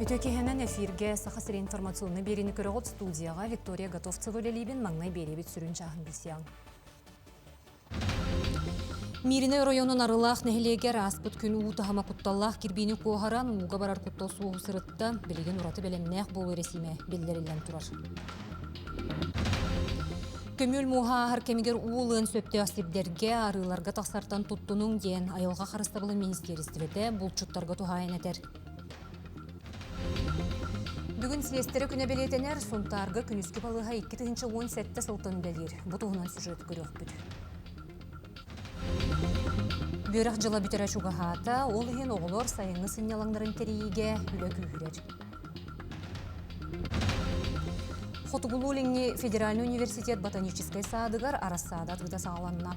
Үтүө киһинэн эфиргэ Саха сирин информационнай биэриини көрөҕүт студияҕа Виктория Готовцева үлэлиибин маҥнай биэриэбит сүрүн чааһын билсиэҕиҥ. Мииринэй оройуонун Арылаах нэһилиэгэр ааспыт күн уу таһыма кутталлаах кирбиини куоһаран ууга барар куттал суоһу сырытта, билигин ураты бэлэмнээх буолуу эрэсиимэ биллэриллэн турар. Көмүөл мууһа ааһар кэмигэр уу ылыан сөптөөх сирдэргэ, арыыларга тахсартан туттунуҥ диэн айылҕа харыстабылын министиэристибэтэ булчуттарга туһаайан этэр. Бүгүн сиэстэрэ күнэ бэлиэтэнэр, Сунтаарга күнүскү балыыһа 2017 сылтан үлэлиир. Бу туһунан сюжет көрүөхпүт. Үөрэх дьыла бүтэрэ чугаһаата, ол иһин оҕолор сайыҥҥы сынньалаҥнарын тэрийиигэ үлэ күүһүрэр. Хотугулуу-Илиҥҥи федеральнай университет ботаническай саадыгар арассаада атыыта саҕаланна.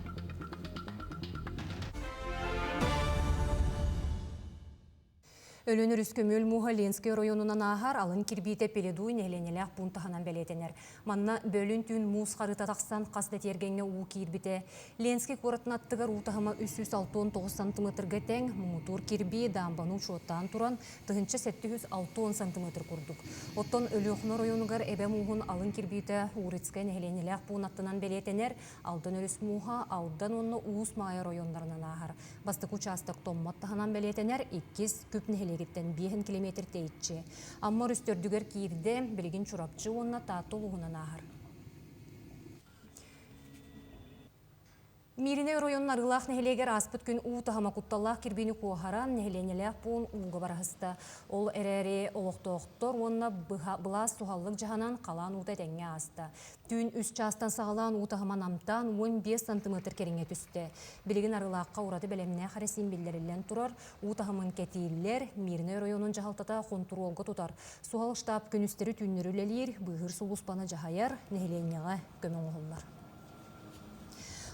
Өлөөн өрүс көмүөл мууһа Ленскэй оройуонунан ааһар алын кирбиитэ Пеледуй нэһилиэнньэлээх пуун таһынан бэлиэтэнэр. Манна бөлүн түүн муус харыта тахсан хас да тиэргэҥҥэ уу киирбитэ. Ленскэй куоратын аттыгар уу таһыма 369 сантыметрга тэҥ, муҥутуур кирбии даамбаны учуоттаан туран 1760 сантыметр курдук. Оттон Өлүөхүмэ оройуонугар эбэ мууһун алын кирбиитэ Урицкай нэһилиэнньэлээх пуун аттынан бэлиэтэнэр, Алдан өрүс мууһа Алдан уонна Уус Маайа оройуоннарынан ааһар. Бастакы учаастак Томмот таһынан бэлиэтэнэр, иккис Күп нэһилиэгиттэн биэһин километр тэйиччи. Амма өрүс төрдүгэр киирдэ, билигин Чурапчы уонна Таатта улууһунан ааһар. Мииринэй оройуонун Арыылаах нэһилиэгэр ааспыт күн уу таһыма кутталлаах кирбиини куоһаран, нэһилиэнньэлээх пуун ууга бараһыста. Ол эрээри олохтоохтор уонна былаас суһаллык дьаһанан халаан уута этэҥҥэ ааста. Түүн үс чаастан саҕалаан уу таһыма намтаан 15 сантыметр кэриҥэ түстэ. Билигин Арыылаахха ураты бэлэмнээх эрэсиим биллэриллэн турар, уу таһымын кэтииллэр, Мирнэй оройуонун дьаһалтата хонтуруолга тутар. Суһал штаб күнүстэри-түүннэри үлэлиир, быыһыыр сулууспаны дьаһайар, нэһилиэнньэҕэ көмө оҥоһуллар.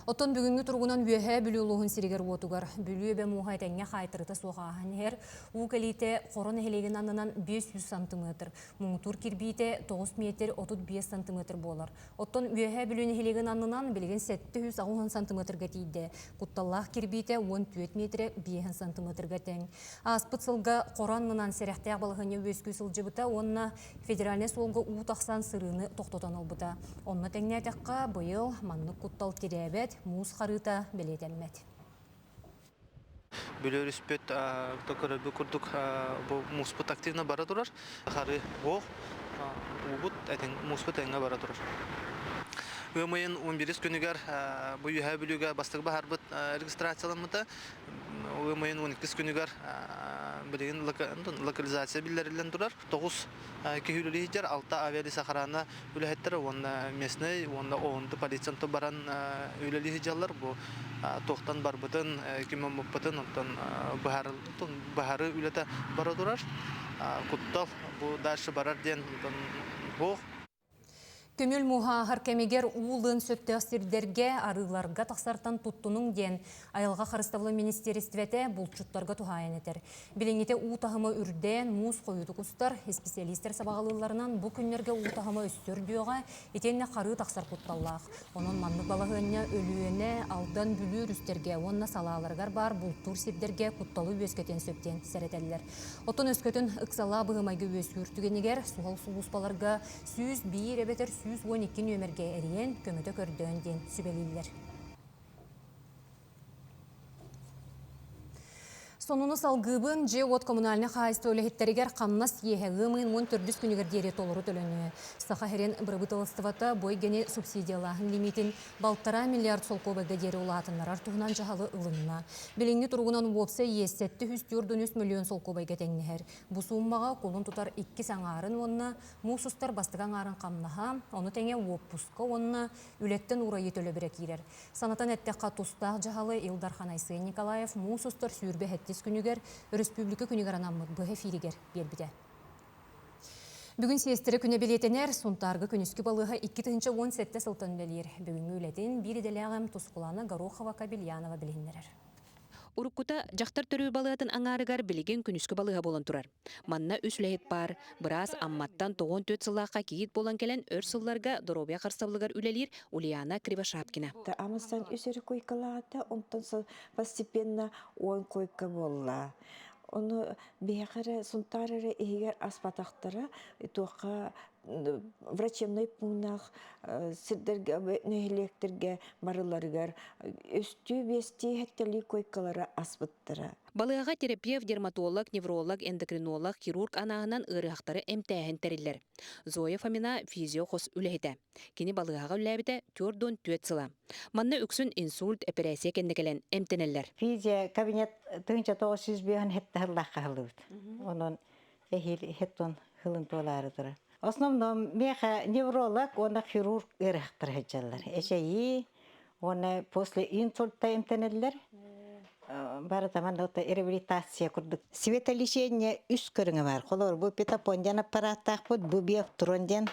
Оттон бүгүҥҥү туругунан Үөһээ Бүлүү улууһун сиригэр-уотугар Бүлүү эбэ мууһа этэҥҥэ хаайтарыта суох ааһан иһэр. Уу кэлиитэ Хоро нэһилиэгин аннынан 500 сантыметр, Муҥутуур кирбиитэ 9 метр 35 сантыметр буолар. Оттон Үөһээ Бүлүү нэһилиэгин аннынан билигин 780 сантыметрга тиийдэ. Кутталлаах кирбиитэ 14 метрэ 5 сантыметрга тэҥ. Ааспыт сылга Хоро аннынан сэрэхтээх балаһыанньа үөскүү сылдьыбыта уонна федеральнай суолга уу тахсан сырыыны тохтотон ылбыта. Онно тэҥнээтэххэ, быйыл маннык куттал тирээбэт, муус харыыта бэлиэтэммэт. Бүлүү өрүспүт көрөрбүт курдук бу мууспут активно бара турар. Хары оох уубут этиҥ мууспут эҥҥэ бара турар. Ыам ыйын 11 күнүгэр бу Үөһээ Бүлүүгэ бастакы баһаарбыт регистрацияламмыта. Ыам ыйын 12 күнүгэр билигин локализация биллэриллэн турар. 9 киһи үлэлии сылдьар, 6 авиалесохрана үлэһиттэрэ уонна местный уонна ООН полициянтан баран үлэлии сылдьаллар. Бу туохтан барбытын, ким оммуппутун, онтон быһаарыы үлэтэ бара турар. Куттал бу дальше барар диэн онтон суох. Көмүл мууһа ааһар кэмигэр уу ылыан сөптөөх сирдэргэ, арыыларга тахсартан туттунуҥ диэн Айылҕа харыстабылын министиэристибэтэ булчуттарга туһаайан этэр. Билиҥҥитэ уу таһыма үрдээн, муус хойуутук устар. Исписэлиистэр сабаҕалыылларынан, бу күннэргэ уу таһыма өссө үрдүөҕэ, итиэннэ харыы тахсар кутталлаах. Онон маннык балаһыанньа Өлүөнэ, Алдан, Бүлүү өрүстэргэ уонна салааларыгар баар бултуур сирдэргэ кутталы үөскэтиэн сөп диэн сэрэтэллэр. Оттон өскөтүн ыксалаах быһыы-майгы үөскүүр түгэнигэр суһал сулууспаларга 101 эбэтэр 112 нүөмэргэ эрийэн көмөтө көрдөөн диэн сүбэлииллэр. Сонуну салгыыбын дьиэ-уот коммунальнай хаһаайыстыба үлэһиттэригэр хамнас иэһэ ыам ыйын 14 күнүгэр диэри толору төлөнүө. Саха сирин бырабыыталыстыбата бу эйгэни субсидиялааһын лимиитин балтараа миллиард солкуобайга диэри улаатыннарар туһунан дьаһалы ылынна. Билиҥҥи туругунан уопсай иэс 743 миллион солкуобайга тэҥнэһэр. Бу сууммаҕа кулун тутар иккис аҥаарын уонна Муус устар бастакы аҥаарын хамнаһа, ону тэҥэ уоппуска уонна үлэттэн уурайыы төлөбүрэ киирэр. Санатан эттэххэ, тустаах дьаһалы Ил Дархан Айсен Николаев муус устар 27 күнүгэр Өрөспүүбүлүкэ күнүгэр анаммыт быһа эфиригэр биэрбитэ. Бүгүн сиэстэрэ күнэ бэлиэтэнэр, Сунтаарга күнүскү балыыһа 2017 сылтан үлэлиир. Бүгүҥҥү үлэтин биир идэлээҕим Тускулана Горохова-Кобельянова билиһиннэрэр. Уруккута дьахтар төрүүр балыыһатын аҥаарыгар билигин күнүскү балыыһа буолан турар. Манна үс үлэһит баар. Быраас Амматтан 94 сыллаахха кийиит буолан кэлэн өр сылларга доруобуйа харыстабылыгар үлэлиир Ульяна Кривошапкина. Амыстан үс өрө койкалаата, онтон постепенно 10 койка буолла. Ону биһиэхэ эрэ Сунтаар эрэ иһигэр аспатахтара, туохха врачебнай пууннаах сирдэргэ, нэһилиэктэргэ барыларыгар үстүү, биэстии, сэттэлии койкалары аспыттара. Балыыһаҕа терапевт, дерматолог, невролог, эндокринолог, хирург анааһынан ыарыһахтары эмтээһин тэриллэр. Зоя Фомина физио-хос үлэһитэ. Кини балыыһаҕа үлэлээбитэ 44 сыла. Манна үксүн инсульт, эпэрээссийэ кэннэ кэлэн эмтэнэллэр. Физио кабинет 1905 сыллаахха аһыллыбыт. Онон эһиил хеттон хылын туолаары турар. Основном миэхэ невролог уонна хирург ыарыһахтар сылдьаллар. Эчэйии уонна после инсульта эмтэнэллэр. Барыта манна реабилитация курдук. Светолечение үс көрүҥэ бар. Холобур, бу питопон диэн аппараттаахпыт, бу биоптрон диэн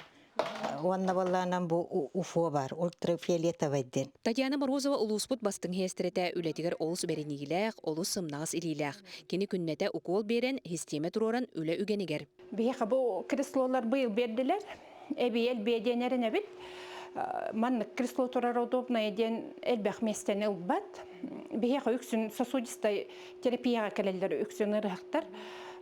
уонна буоллаанан бу УФО бар, ультрафиолетовай диэн. Татьяна Морозова улууспут бастыҥ сиэстэрэтэ үлэтигэр олус бэриниилээх, олус сымнаҕас илиилээх. Кини күннэтэ укуол биэрэн, систиэмэ туруоран үлэ үгэнигэр. Биһиэхэ бу креслолар быйыл биэрдилэр. Эбиэл биэ диэн эрэнэбит. Маннык кресло турар удобное диэн элбэх миэстэни ылбат. Биһиэхэ үксүн сосудистай терапияҕа кэлэллэр үксүн ыарыһахтар.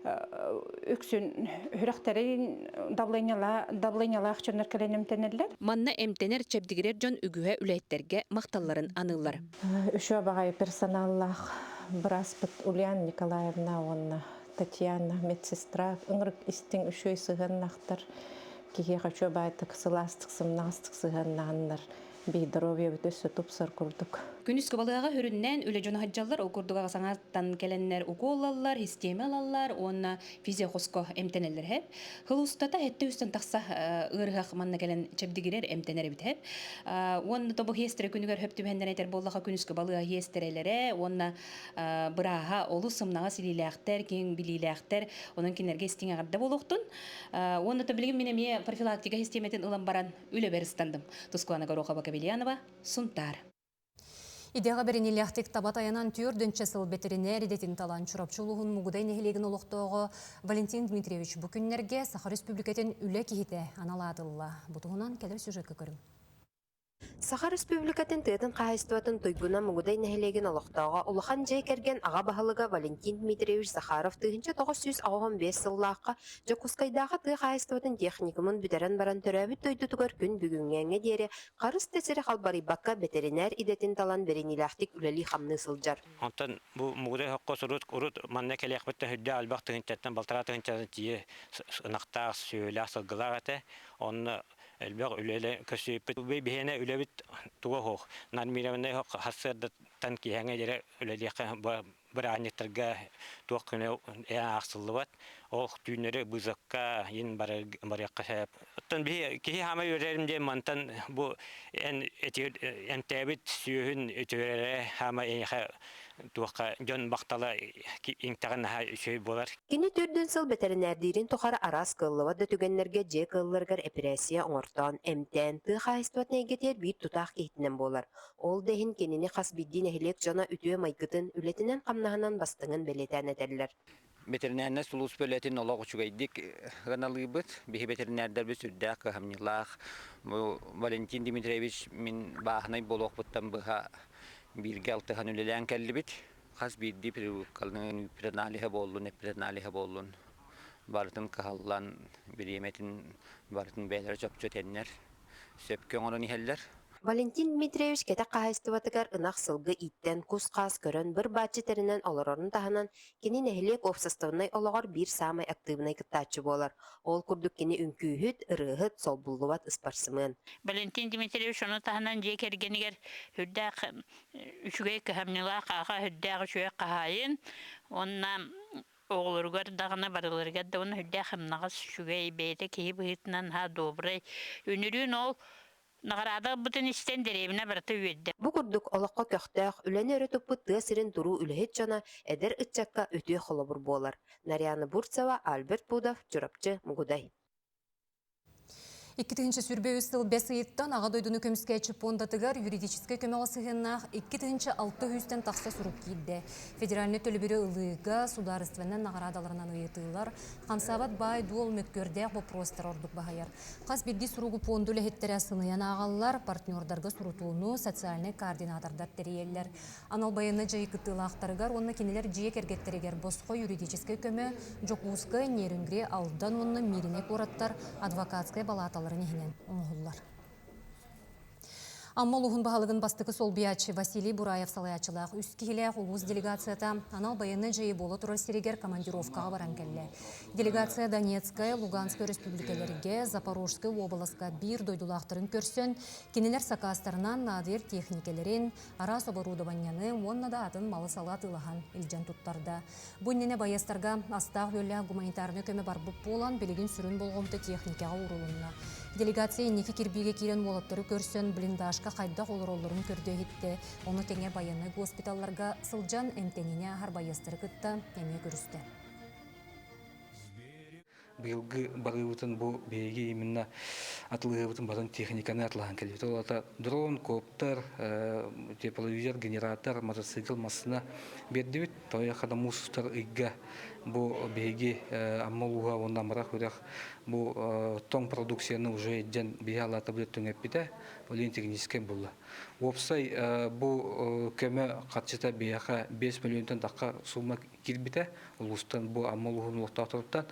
Үксүн сүрэхтэрин давлениялаах дьоннор кэлэн эмтэнэллэр. Манна эмтэнэр, чэбдигирэр дьон үгүһэ үлэһиттэргэ махталларын аныыллар. Үчүгэй баҕайы персоналлаах бырааспыт Ульяна Николаевна уонна Татьяна медсестра ыҥырык истиҥ үчүгэй сыһыаннаахтар киһиэхэ үчүгэй баайтык сылаастык сымнаҕастык сыһыаннаһаннар биир доруобуйабыт өссө тупсар курдук. Күнүскү балыыһаҕа сүрүннээн үлэ дьоно сылдьаллар, ол курдук аҕа саҥаттан кэлэннэр укуоллаллар, систиэмэ ылаллар уонна физиохоско эмтэнэллэр эһэп. Хыл устата сэттэ үстэн тахса ыарыһах манна кэлэн чэбдигирэр эмтэнэр эбит эһэп. Уонна тобу хиэстэрэ күнүгэр хөп түбэһэннэр этэр буоллаха күнүскү балыыһа хиэстэрэлэрэ уонна бырааһа олус сымнаҕас илиилээхтэр, киэҥ билиилээхтэр, онон кинилэргэ истиҥ эҕэрдэ буолуохтун. Уонна то билигин мин эмиэ профилактика систиэмэтин ылан баран үлэбэр ыстандым. Тускулана Горохова Кабельянова, Сунтаар. Идэҕэ бэриниилээхтик таба тайанан түөрдүнчэ сыл бэтэринээр идэтин талан Чурапчы улууһун Мугудай нэһилиэгин олохтооҕо Валентин Дмитриевич бу күннэргэ Саха Республикатын үлэ киһитэ анал аатылла. Бу туһунан кэлэр сюжекка көрүҥ. Саха Республикатын тыатын хаһаайыстыбатын туйгуна Мугудай нэһилиэгин олохтооҕо, улахан дьиэ кэргэн аҕа баһылыга Валентин Дмитриевич Захаров 1995 сыллаахха Дьокуускайдааҕы тыа хаһаайыстыбатын техникумун бүтэрэн баран төрөөбүт дойдутугар күн бүгүҥҥээҥҥэ диэри харыс да сири халбарыйбакка бэтэринээр идэтин талан бэриниилээхтик үлэлии-хамныы сылдьар. Онтон бу Мугудай сопхуос урут урут манна кэлиэхпиттэн сүрдээх элбэх тыһыынчаттан балтараа тыһыынчаттан тиийэ ынахтаах, сүөһүлээх, сылгылаах этэ. Онно элбэх үлэлэ көрсүбүппүт. Биһиэнэ үлэбит туга суох. Нормированнай сарсыардаттан киэһэҥҥэ диэри үлэлиэххэ бырааһынньыктарга туох күнэ аахсыллыбат. Ол түүннэри бызакка ин барыахха сөп. Оттон биһи киһи хаамай үөрэрим диэн мантан бу эн эмтээбит сүөһүн үтүөрэрэ хаама эйиэхэ туохха дьон бахтала иҥтэҕин наһаа үчүгэй буолар. Кини төрдүн сыл бэтэринээрдиирин тухары араас кыаллыбат да түгэннэргэ дьиэ кыылларыгар эпэрээссийэ оҥортоон, эмтээн, тыа хаһаайыстыбатын эйгэтигэр биир тутаах киһитинэн буолар. Ол да иһин кинини хас биирдии нэһилиэк дьоно үтүө майгытын, үлэтинэн-хамнаһынан бастыҥын бэлиэтээн этэллэр. Бэтэринээринэй сулууспа үлэтин олох үчүгэйдик ыаналыыбыт. Биһи бэтэринээрдэрбит сүрдээх кыһамньылаах. Бу Валентин Дмитриевич мин бааһынай буолуохпуттан быһа бииргэ алтыһан үлэлээн кэллибит. Хас биирдии прививканы аналиһа буоллун, эпиданалиһа буоллун барытын кыһаллан, бириэмэтин барытын бэйэлэрэ чопчу этэннэр, сөпкө оҥорон иһэллэр. Валентин Дмитриевич кэтэх хаһаайыстыбатыгар ынах-сылгы ииттэн, кус-хаас көрөн, быр-бааччы тэринэн олорорун таһынан, кини нэһилиэк уопсастыбаннай олоҕор биир саамай актыыбынай кыттааччы буолар. Ол курдук кини үҥкүүһүт, ырыаһыт, солбуллубат ыспарсымыан. Валентин Дмитриевич ону таһынан дьиэ кэргэнигэр сүрдээх үчүгэй кыһамньылаах аҕа сүрдээх үчүгэй хаһаайын уонна оҕолоругар даҕаны барыларыгар да уонна сүрдээх ымнаҕас үчүгэй бэйэтэ киһи быһыытынан наһаа добрай үнүрүүн ол наҕараада ылбытын истэн дэриэбинэ барыта үөрдэ. Бу курдук олоххо көхтөөх, үлэни өрө туппут тыа сирин туруу үлэһит дьоно эдэр ыччакка үтүө холобур буолар. Нарьяна Бурцева, Альберт Пудов, Чурапчы, Мугудай. 2023 сыл бэс ыйыттан Аҕа дойдуну көмүскээччи пуондатыгар юридическай көмөҕө сыһыаннаах 2600-тэн тахса сурук киирдэ. Федеральнай төлөбүрү ылыыга судаарыстыбаннай наҕараадаларынан ыйытыылар, хамсаабат баай-дуол мөккүөрдээх боппуруостар ордук баһыйар. Хас биирдии суругу пуонда үлэһиттэрэ сыныйан ааҕаллар, партнердарга сурутууну социальнай координатордар тэрийэллэр. Анал байыаннай дьайыы кыттыылаахтарыгар уонна кинилэр дьиэ кэргэттэригэр босхо юридическай көмө Дьокуускай, Нерюнгри, Алдан уонна Мииринэй куораттар адвокатскай балааталарын иһинэн оҥоһуллар. Амма улууһун баһылыгын бастакы солбуйааччы Василий Бураев салайааччылаах үс киһилээх улуус делегацията анал байыаннай дьайыы буола турар сиригэр командировкаҕа баран кэллэ. Делегация Донецкай, Луганскай өрөспүүбүлүкэлэргэ, Запорожскай уобаласка биир дойдулаахтарын көрсөн, кинилэр сакаастарынан наадыйар техникэлэрин, араас оборудованиены уонна да атын малы-салы атыылаһан илдьэн туттарда. Бу иннинэ байыастарга астаах-үөллээх гуманитарнай көмө барбыт буолан, билигин сүрүн болҕомто техникаҕа уурулунна. Делегация инники кирбиигэ киирэн уолаттары көрсөн, блиндажка хайдах олороллорун көрдө-иһиттэ, ону тэҥэ байыаннай госпиталларга сылдьан эмтэниини ааһар байыастары кытта эмиэ көрүстэ. Быйылгы барыыбытын бу биһиги именно атылыһыыбытын барын техниканы атылаһан кэлбит. Ол ата дрон, коптер, тепловизор, генератор, мотоцикл, массына бердибит. Тоҕо да муус устар ыйга бу биһиги Амма улууһа уонна Амарах үрэх бу тоҥ продукцияны уже дьэн биһи алаата бу түҥэппитэ, ол техническэй булла. Уопсай бу көмө харчыта биһиэхэ 5 миллионтан тахха сумма киирбитэ. Улуустан бу Амма улууһун олохтоохторуттан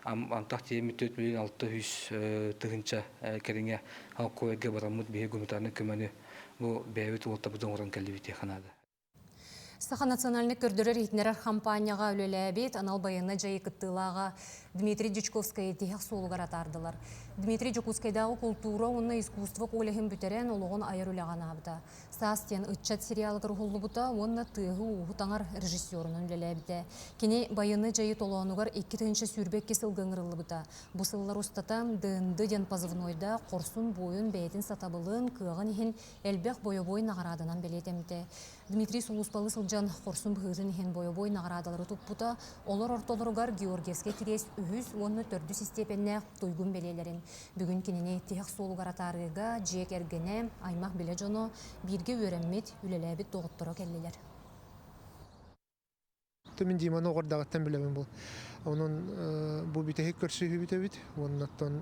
антах тиэммит 4 600 тыһыынча кэриҥэ алкоголга бараммыт биһи гуманитарнай көмөнү бу бэйэбит уолтабыт оҥорон кэллибит диэххэ наада. Саха национальнай көрдөрөр-иһитиннэрэр хампаанньаҕа үлэлээбит анал байыаннай дьайыы кыттыылааҕа Дмитрий Дьячковскайы тиһэх суолугар атаардылар. Дмитрий Дьокуускайдааҕы култуура уонна искусство коллеһын бүтэрэн олоҕун айар үлэҕэ анаабыта. Саас диэн ыччат сериалыгар уһуллубута уонна тыаһы-ууһу таҥар режиссерунан үлэлээбитэ. Кини байыаннай дьайыы толоонугар 2022 сылга ыҥырыллыбыта. Бу сыллар устата ДНД диэн позывнойдаах хорсун буойун бэйэтин сатабылын, кыаҕын иһин элбэх бойобуой наҕарааданан бэлиэтэммитэ. Дмитрий сулууспалыы сылдьан хорсун быһыытын иһин бойобуой наҕараадалары туппута, олор ортолоругар Георгиевскай кириэс үһүс уонна төрдүс истиэпэннээх туйгун бэлиэлэрин Бүгүн кинини тиһэх суолугар атаарыыга дьиэ кэргэнэ, аймах-билэ дьоно, бииргэ үөрэммит, үлэлээбит доҕотторо кэллилэр. Мин Диманы оҕордаҕыттан билэбин бу. Онон бу бүтэһик көрсүһүүбүт эбит. Уоннаттан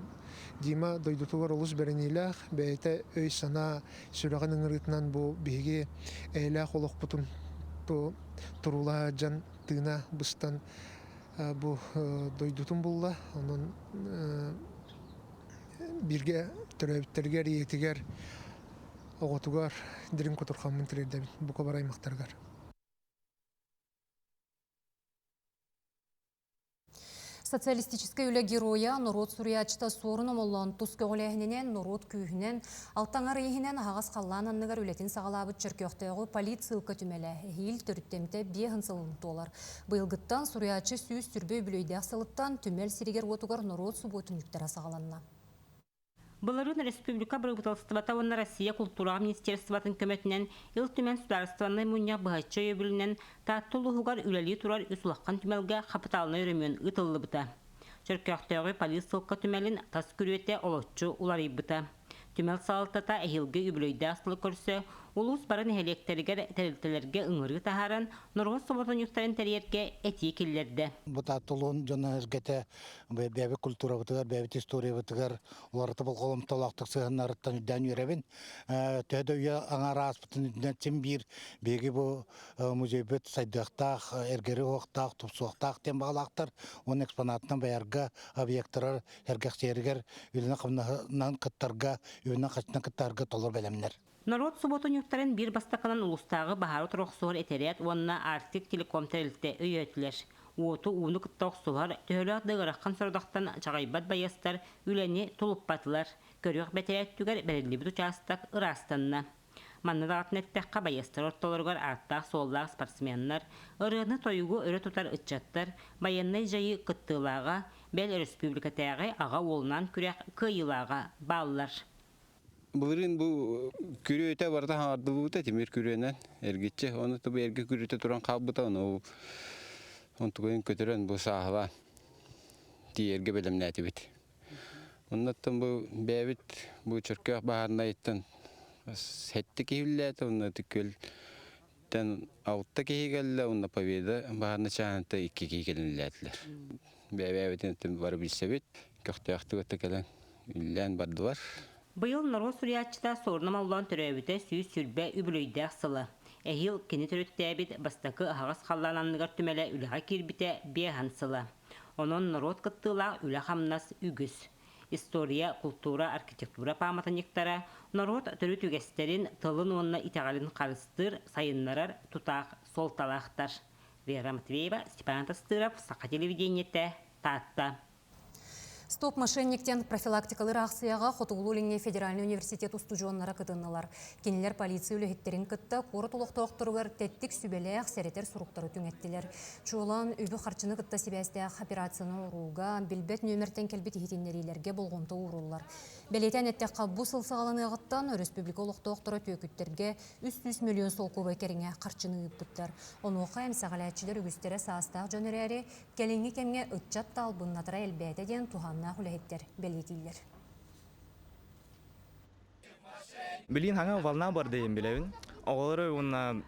Дима дойдутугар олус бэриниилээх, бэйэтэ өй-санаа сүрэҕин ыҥырыытынан бу биһиги эйэлээх олохпутун туруулаһа дьан тыына быстан бу дойдутун булла. Онон бииргэ төрөөбүттэригэр, ийэтигэр, оҕотугар дириҥ кутурҕаммын тириэрдэбин бука бары аймахтарыгар. Социалистическай үлэ геройа, норуот суруйааччыта Суорун Омоллоон тус көҕүлээһининэн, норуот күүһүнэн, алтаҥар иһинэн аһаҕас халлаан анныгар үлэтин саҕалаабыт Чөркөөхтөөҕү политсыылка түмэлэ эһиил төрүттэммитэ биэһин сылын туолар. Быйылгыттан суруйааччы 120 үбүлүөйдээх сылыттан түмэл сиригэр-уотугар норуот субуотунньуктара саҕаланна. Былырыын республика бырабыыталыстыбата уонна Россия култуураҕа министерствотын көмөтүнэн Ил Түмэн судаарыстыбаннай мунньах быһаччы өйөбүлүнэн Таатта улууһугар үлэлии турар үс улахан түмэлгэ хапытаалынай өрөмүөн ыытыллыбыта. Чөркөөхтөөҕү полиссылка түмэлин тас күрүөтэ олоччу уларыйбыта. Түмэл салалтата эһиилги үбүлүөйдээх сылы көрсө улуус бары нэһилиэктэригэр тэрилтэлэргэ ыҥырыы таһааран норуот соботунньуктарын тэрийэргэ этии киллэрдэ. Бу Таатта улууһун дьоно-сэргэтэ бэйэбит культурабытыгар, бэйэбит историябытыгар уларыта болҕомтолоохтук сыһыаннарыттан үрдээн үөрэбин. Төһө да үйэ аҥаар ааспытын үрдүнэн син биир биһиги бу музейбыт сайдыахтаах, эргэри уһуохтаах, тупсуохтаах диэн баҕалаахтар. Уонна экспонатынан байарга, объектарар сэргэхсийэригэр үлэнэн-хамнаһынан кыттарга, үбүнэн-харчынан кыттарга толору бэлэмнэр. Норуот субуотунньуктарын биир бастакынан улуустааҕы баһаары утары охсуһар этэрээт уонна Арктик телеком тэрилтэ өйөөтүлэр. Уоту ууну кытта охсуһар, төһөлөөх да ыарахан сорудахтан чаҕыйбат байыастар үлэни тулуппатылар. Көрүөх бэтэрээ өттүгэр бэриллибит учаастак ыраастанна. Манна даҕатан эттэххэ, байыастар ортолоругар ааттаах-суоллаах спортсменнар, ырыаны-тойугу өрө тутар ыччаттар, байыаннай дьайыы кыттыылааҕа, бэл өрөспүүбүлүкэтээҕи аҕа уолунаан күрэх кыайыылааҕа бааллар. Былырыын бу күрүөтэ барыта хаҥардыллыбыта тимир күрүөнэн эргиччи. Ону бу эргэ күрүөтэ туран хаалбыта, ону онтугайын көтүрэн бу сааһылаан тиийэргэ бэлэмнээтибит. Оннуттан бу бэйэбит бу Чөркөөх баһаарынайыттан сэттэ киһи үллээтэ, онно Күөлтэн алта киһи кэллэ, онно Победа баһаарынай чааһынта икки киһи кэлэн үллээтилэр. Бэйэ-бэйэбитин бары билсэбит, көхтөөхтүк өттө кэлэн үллээн бардылар. Быйыл норуот суруйааччыта Суорна Моллоон төрөөбүтэ 120 үбүлүөйдээх сыла. Эһиил кини төрүттээбит бастакы аһаҕас халлаан анныгар түмэлэ үлэҕэ киирбитэ биэһэн сыла. Онон норуот кыттыылаах үлэ-хамнас үгүс. История, култуура, архитектура пааматынньыктара норуот төрүт үгэстэрин, тылын уонна итэҕэлин харыстыыр, сайыннарар тутаах суолталаахтар. Вера Матвеева, Степан Тастыров, Саха телевидениетэ, Таатта. Стоп мошенниктен профилактикалыыр аахсыйаҕа Хотугулуу-Илиҥҥи федеральнай университет устудьуоннара кытыннылар. Кинилэр полиция үлэһиттэрин кытта куорат олохтоохторугар тэттик сүбэлээх сэрэтэр суруктары түҥэттилэр. Чуолаан үбү-харчыны кытта сибээстээх операцияны оҥорууга, билбэт нүөмэртэн кэлбит иһитиннэриилэргэ болҕомто ууруллар. Бэлиэтээн эттэххэ, бу сыл саҕаланыаҕыттан өрөспүүбүлүкэ олохтоохторо түөкүттэргэ 300 миллион солкуобай кэриҥэ харчыны ыыппыттар. Онуоха эмсэҕэлээччилэр үгүстэрэ саастаах дьон эрээри, Кэлиҥҥи кэмҥэ ыччат да албыннатара элбээтэ диэн туһааннаах үлэһиттэр бэлиэтииллэр. Билигин хаҥа волна бар дейин билэбин. Оҕолору уонна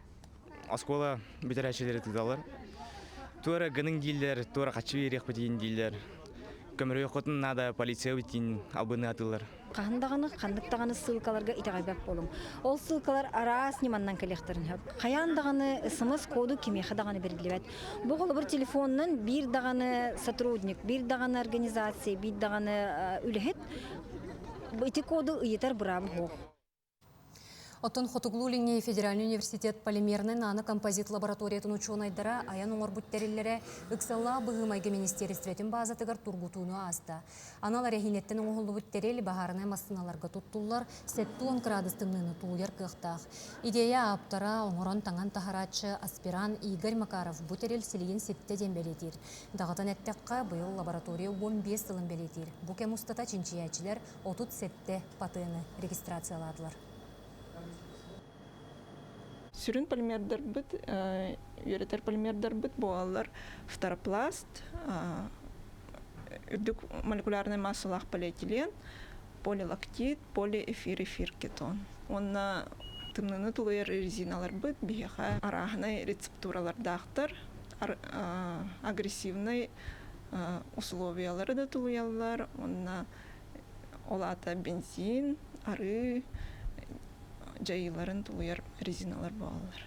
оскуола бүтэрээччилэри тыыталлар. Туора гының дииллэр, туора хаччы биэриэхпитин дииллэр. Көмөрүөххүтүн наада полиция бүтин албыны атыылар. Хаһан даҕаны, ханнык даҕаны ссылкаларга итэҕэйбэт буолуҥ. Ол ссылкалар араас ньыманнан кэлиэхтэрин сөп. Хайаан даҕаны смс-коду кимиэхэ даҕаны бэриллибэт. Бу холобур телефонунан биир даҕаны сотрудник, биир даҕаны организация, биир даҕаны үлэһит ити коду ыйытар бырааба суох. Оттон Хотугулуу-Илиҥҥи федеральный университет полимернай нанокомпозит лабораториятын учуонайдара айан оҥорбут тэриллэрэ ыксаллаах быһыы-майгы министиэристибэтин баазатыгар тургутууну ааста. Анал эрэһиинэттэн оҥоһуллубут тэрил баһаарынай массыыналарга туттуллар 70 кыраадыс тымныыны тулуйар кыахтаах. Идея ааптара, оҥорон таҥан таһарааччы аспирант Игорь Макаров бу тэрил силигин ситтэ диэн бэлиэтиир. Даҕатан эттэххэ, быйыл лаборатория 15 сылын бэлиэтиир. Бу кэм устата чинчийээччилэр 37 патены регистрациялаатылар. Сүрүн полимердарбыт, үөрэтэр полимердарбыт буолаллар фторопласт, үрдүк молекулярнай массалаах полиэтилен, полилактид, полиэфир-эфир кетон. Уонна тымныыны тулуйар резиналарбыт биһиэхэ арааһынай рецептуралардаахтар, агрессивнай условиялары да тулуйаллар уонна Ол аата бензин, арыы дьайыыларын тулуйар резиналар буолаллар.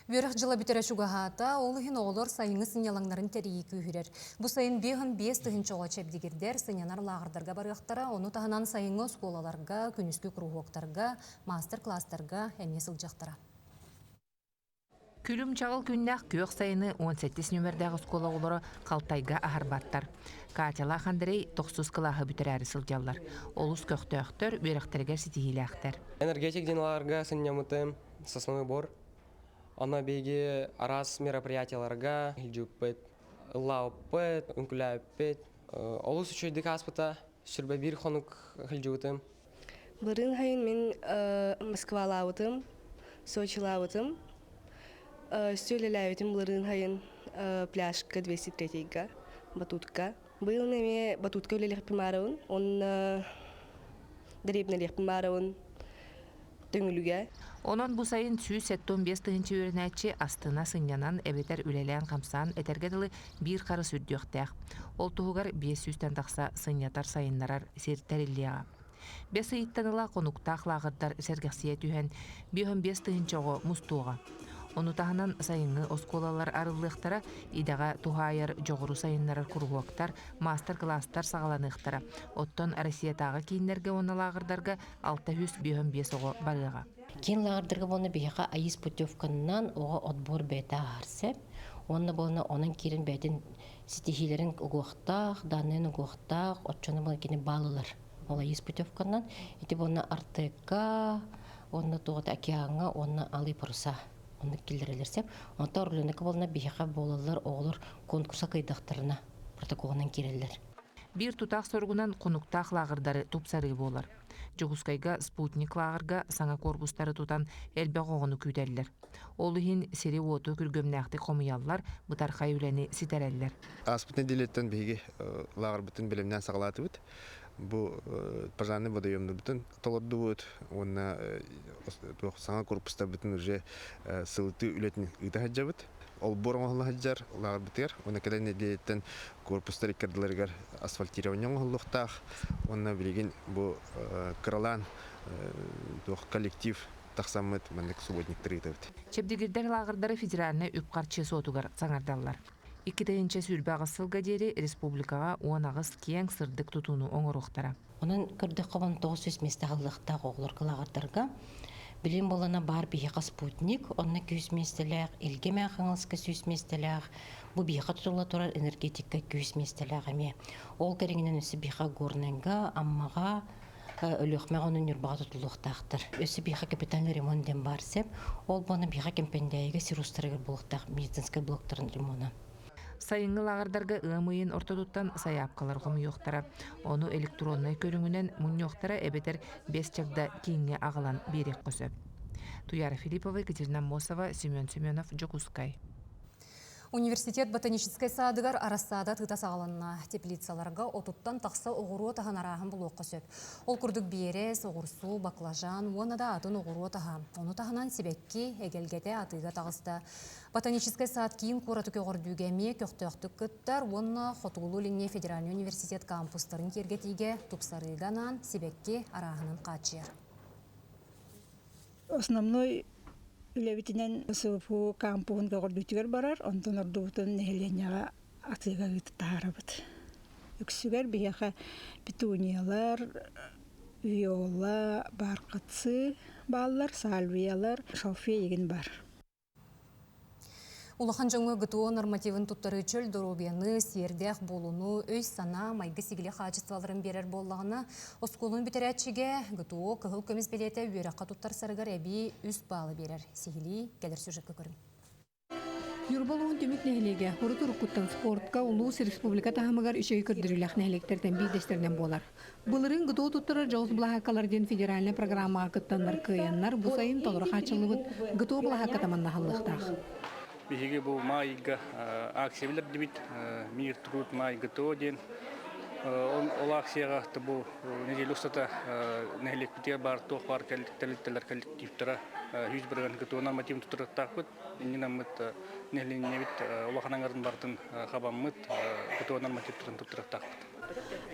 Үөрэх дьыла бүтэрэ чугаһаата, ол иһин оҕолор сайыҥҥы сынньалаҥнарын тэрийии күүһүрэр. Бу сайын 55 тыһыынча оҕо чэбдигирдэр, сынньанар лааҕырдарга барыахтара, ону таһынан сайыҥҥы оскуолаларга, күнүскү куруһуоктарга, маастар-кылаастарга эмиэ сылдьыахтара. Күлүм чаҕыл күннээх күөх сайыны 18 нүмердээх оскуола оҕолоро Халтайга аһарбаттар. Катялаах Андрей тохсус кылааһы бүтэрээри сылдьаллар. Олус көхтөөхтөр, үөрэхтэригэр ситиһиилээхтэр. Энергетик диэн лааҕырга сынньаммытым, сосновый бор. Онно биһиги араас мероприятияларга илдьиппит, ыллаабыппыт, үҥкүүлээбиппит. Олус үчүгэйдик ааспыта, сүрбэ биир хонук илдьибитим. Бырын сайын мин Москвалаабытым, Сочилаабытым, Өссө үлэлээбитим былырыын сайын пляжка 203-га, батутка. Быйыл эмиэ батутка үлэлиэхпин баарабын уонна дэриэбинэлиэхпин баарабын Төҥүлүгэ. Онон бу сайын 175 тыһыынча үөрэнээччи астына сынньанан эбэтэр үлэлээн-хамсаан этэргэ дылы биир харыс үрдүөхтээх. Ол туһугар 500-тэн тахса сынньатар-сайыннарар сир тэриллиэҕэ. Бэс ыйыттан ыла хонуктаах лааҕырдар сэргэхсийэ түһэн, 55 тыһыынча оҕо мустуоҕа. Ону таһынан сайыҥҥы оскуолалар арыллыахтара, идэҕэ туһаайар дьоҕуру сайыннарар куруһуоктар, маастар-кылаастар саҕаланыахтара. Оттон Россиятааҕы кииннэргэ уонна лааҕырдарга 655 оҕо барыаҕа. Киин лааҕырдарга буолна биһиэхэ АИС путевканнан оҕо отбор бэйэтэ ааһар сөп. Уонна буолна онон киирэн бэйэтин ситиһиилэрин угуохтаах, данныйын угуохтаах, оччону буолан кини баал ылар. Ол АИС путевканнан ити буолна Артекка, уонна туоҕа океаҥҥа уонна Алый паруса оннук киллэрэллэр сөп. Онтон Орленока буолна биһиэхэ буолаллар оҕолор конкурса кыайдахтарына протоколунан киирэллэр. Биир тутаах соругунан хонуктаах лааҕырдары тупсарыы буолар. Дьокуускайга Спутник лааҕырга саҥа корпустары тутан элбэх оҕону күүтэллэр. Ол иһин сири-уоту күргүөмнээхтик хомуйаллар, бытархай үлэни ситэрэллэр. Ааспыт нэдиэлэттэн биһиги лааҕырбытын бэлэмнээн саҕалаатыбыт. Бу пожарный водоемнарбытын толордубут уонна туох саҥа корпустарбытын уже сылытыы үлэтин ыыта сылдьабыт. Олбуор оҥоһулла сылдьар лааҕырбытыгар уонна кэлэр нэдиэлэттэн корпустар иккардыларыгар асфальтирование оҥоһуллуохтаах уонна билигин бу кыралаан туох коллектив тахсаммыт маннык субботниктары ыытабыт. Чэбдигирдэр лааҕырдары федеральнай үп-харчы суотугар саҥардаллар. 2028 сылга диэри республикаҕа 18 киэҥ сырдык тутууну оҥоруохтара. Онон көрдөххө 1900 миэстэ аһыллыахтаах оҕолорго лааҕырдарга. Билим буолана баар биһиэхэ спутник, онно 200 миэстэлээх, Илгэ Хаҥаласка 100 миэстэлээх, бу биһиэхэ тутулла турар энергетика 200 миэстэлээх эмиэ. Ол кэриҥинэн өссө биһиэхэ Горнайга, Аммаҕа, Өлүөхмэҕэ ону Ньурбаҕа тутуллуохтаахтар. Өссө биһиэхэ капитальный ремонт диэн баар сеп. Ол буолан биһиэхэ Кэмпэндээйигэ сир устарыгар буолуохтаах медицинскэй блоктарын ремона. Сайыҥҥы лааҕырдарга ыам ыйын ортотуттан сайаапкалар хомуйуохтара. Ону электроннай көрүҥүнэн мунньуохтара эбэтэр бэс чагда кииҥҥэ аҕалан биэриэххэ сөп. Туяра Филиппова, Екатерина Аммосова, Семен Семенов, Дьокуускай. Университет ботаническай саадыгар арассаада тыта саҕаланна. Теплицаларга отуттан тахса оҕуруот аһын арааһын булуохха сөп. Ол курдук биэрэс, оҕурсуу, баклажан уонна да атын оҕуруот аһа. Ону таһынан сибэкки, эгэлгэтэ атыыга таҕыста. Ботаническай саад киин куораты көҕөрдүүгэ эмиэ көхтөөхтүк кыттар уонна Хотугулуу-Илиҥҥи федеральнай университет кампустарын киэргэтиигэ, тупсарыыга анаан сибэкки арааһынан хааччыйар. Основной үлэбитинэн СВФУ кампуһун көҕөрдүүтүгэр барар, онтон ордубутун нэһилиэнньэҕэ атыыга ыытып таһаарабыт. Үксүгэр биһиэхэ петуниялар, виола, бархатцы бааллар, сальвиялар, шалфей игин бар. Улахан дьоҥҥо ГТО нормативын туттарыы чөл доруобуйаны, сиэрдээх буолууну, өй-санаа, майгы-сигили хаачыстыбаларын биэрэр буоллаҕына, оскуоланы бүтэрээччигэ ГТО кыһыл көмүс билиэтэ үөрэххэ туттарсарыгар эбии үс баалы биэрэр. Сиһилии кэлэр сюжекка көрүҥ. Ньурба улууһун Түмүк нэһилиэгэ урут уруккуттан спортка улуус республика таһымыгар үчүгэй көрдөрүүлээх нэһилиэктэртэн биирдэстэринэн буолар. Былырыын ГТО туттарар дьоҕус былаһааккалар диэн федеральнай программаҕа кыттаннар кыайаннар бу сайын толору хааччыллыбыт ГТО былаһаакката манна аһыллыахтаах. Биһиги бу маайга акция билэрдибит Мир труд май ГТО диэн. Ол акцияҕа бу неделя устата нэһилиэкпитигэр баар туох баар тэрилтэлэр коллективтара 100% ГТО нормативын туттарыахтаахпыт. Иннинаммыт нэһилиэнньэбит улахан аҥарын барытын хабаммыт ГТО нормативтарын туттарыахтаахпыт.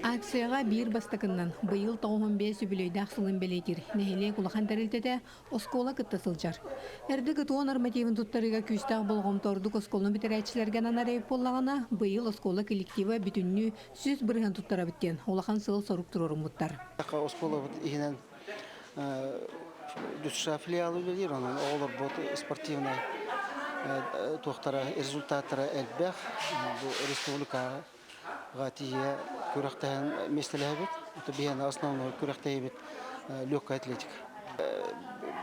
Акцияҕа биир бастакыннан быйыл 95 үбүлүөйдээх сылын бэлиэтиир нэһилиэк улахан тэрилтэтэ оскуола кытта сылдьар. Эрдэ ГТО нормативын туттарыыга күүстээх болҕомто ордук оскуоланы бүтэрээччилэргэ ананар эбит буоллаҕына, быйыл оскуола коллектива бүтүннүү 100% туттарабыт диэн улахан сыал-сорук туруоруммуттар. Оскуолабыт иһинэн ДЮСШ филиалы үлэлиир, онон оҕолорбут спортивнай туохтара результаттара элбэх. Бу республикаҕа тиийэ күрэхтэһэн миэстэлэһэбит. Это биһиэнэ основной күрэхтэһиибит легкая атлетика.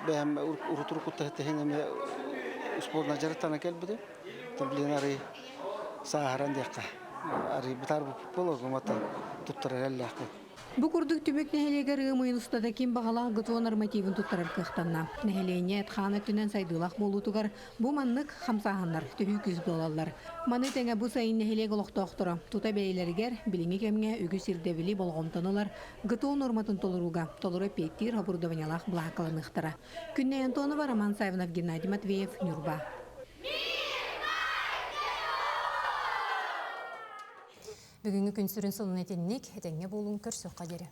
Бэйэм урут-уруккуттан эмиэ спорна дьарыктана кэлбитим. Блин, арый сааһыран диэххэ. Арый бытаарбыппыт буолуо, туттарар эллээхпин. Бу курдук түмүк нэһилиэгэр ыам ыйын устата ким баҕалаах ГТО нормативын туттарар кыахтанна. Нэһилиэнньэ эт-хаан өттүнэн сайдыылаах буолуутугар бу маннык хамсааһыннар төһүү күүс буолаллар. Маны тэҥэ бу сайын нэһилиэк олохтоохторо тута бэйэлэригэр билиҥҥи кэмҥэ үгүс ирдэбили болҕомтону ылар ГТО нуорматын толорууга толору эппиэттиир оборудованиелаах былаһааккаланыахтара. Күннэй Антонова, Роман Савинов, Геннадий Матвеев, Ньурба. Бүгүҥҥү күн сүрүн сонун итинник, этэҥҥэ буолуҥ, көрсүөххэ диэри.